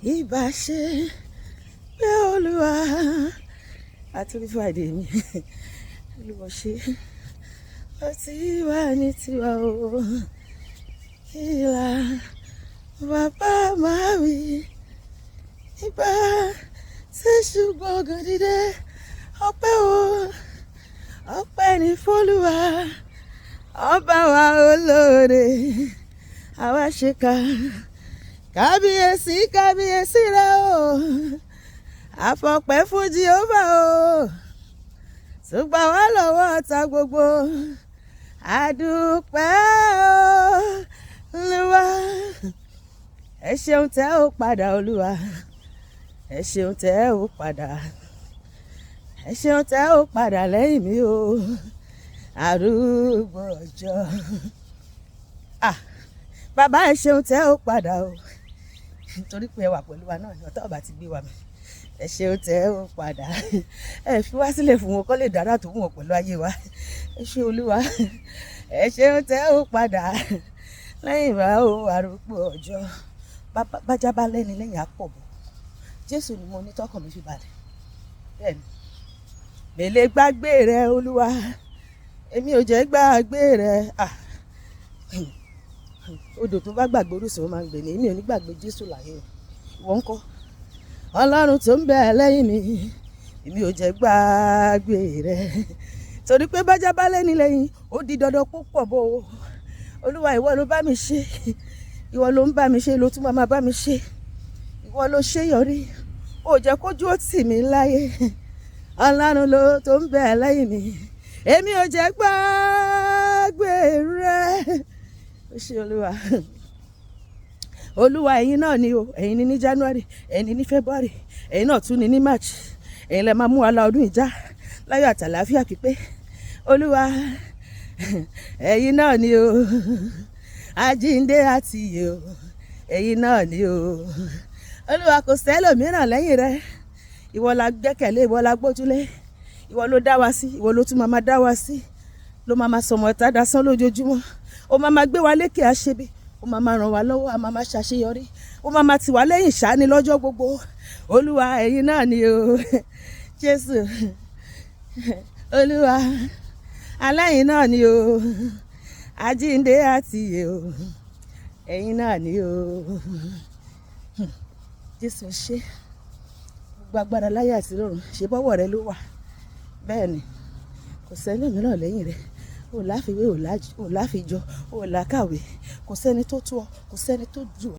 Ìbá ṣe pé Olúwa àtúrí Friday mi. Olúwa ṣe ó ti wà ní tiwa o. Ìlà bàbá máa wí. Ìbá tí ṣùgbọ́n ogun dídé. Ọpẹ́ o, ọpẹ́ ní f'Olúwa. Ọba wa olóore, àwa ṣe ká. Kábíyèsí, kábíyèsí rẹ o. Àfọpẹ́ fún Jehovah o. Tó gbà wá lọ́wọ́ ọ̀tá gbogbo. Àdúpẹ́ o, Olúwa. Ẹ ṣeun tẹ́ ó padà, Olúwa. Ẹ ṣeun tẹ́ ó padà. Ẹ ṣeun tẹ́ ó padà lẹ́yìn mi o. Arúgbó ọjọ́. Ah, bàbá, ẹ ṣeun tẹ́ ó padà o. Nítorí pé ẹ wà pẹ̀lú wa náà ni ọ̀tá ọba ti gbé wa mì. Ẹ ṣeun tẹ́ ó padà. Ẹ fi wá sílẹ̀ fún wọn kó lè dára tó wù wọ́n pẹ̀lú ayé wa. Ẹ ṣé Olúwa. Ẹ ṣeun tẹ́ ó padà lẹ́yìn wa o, arúgbó ọjọ́. Bàbá bájá bá lẹ́ni lẹ́yìn á pọ̀ bọ̀. Jésù ni mo ní tọkàn mi fi balẹ̀. Bẹ́ẹ̀ni. Mi lè gbàgbé rẹ, Olúwa. Èmi ò jẹ́ gbàgbé rẹ. Ah. Odò tó bá gbàgbé orísun ó máa ń gbé ni. Èmi ò ní gbàgbé Jésù láyé o. Ìwọ ńkọ́? Ọlọ́run tó ń bẹ lẹ́yìn mi. Èmi ò jẹ́ gbàgbé rẹ. Torí pé bájá bá lẹ́ni lẹ́yìn, ó di dandan púpọ̀ bó o. Olúwa, ìwọ ló bá mi ṣe. Ìwọ ló ń bá mi ṣe, ló tún máa bá mi ṣe. Ìwọ ló ṣe yọrí. Ó jẹ́ kójú ó tì mí láyé. Ọlọ́run ló tó ń bẹ lẹ́yìn mi. Èmi ò jẹ́ gbàgbé rẹ. Ó ṣé Olúwa. Olúwa, ẹ̀yin náà ni o. Ẹ̀yin ni ní January, ẹ̀yin ni ní February, ẹ̀yin náà tún ni ní March. Ẹ̀yin lẹ máa mú wa la ọdún ìjà láyọ̀ àtàlàáfíà pípé. Olúwa, ẹ̀yin náà ni o. Àjíǹde àti ìyè o. Ẹ̀yin náà ni o. Olúwa, kò sẹ́lòmíràn lẹ́yìn rẹ. Ìwọ la gbẹ́kẹ̀lé, ìwọ la gbójúlé. Ìwọ ló dá wa sí, ìwọ ló tún máa dá wa sí. Ló máa máa sọmọ ẹ̀ta dasán lójoojúmọ́. Ó máa máa gbé wa lékè àṣebi. Ó máa máa ràn wá lọ́wọ́, a máa máa ṣàṣeyọrí. Ó máa máa tì wá lẹ́yìn ṣáni lọ́jọ́ gbogbo. Olúwa, ẹ̀yin náà ni o. Jésù. Olúwa, aláyìn náà ni o. Àjíǹde àti ìyè o. Ẹ̀yin náà ni o. Jésù ṣé. Gbogbo agbára láyé àti lọ́run, ṣe bọ́wọ́ rẹ ló wà. Bẹ́ẹ̀ ni, kò sẹ́lòmíràn lẹ́yìn rẹ. O láfiwé, o láfijọ, o lákàwé. Kò sẹ́ni tó tó ọ, kò sẹ́ni tó jù ọ.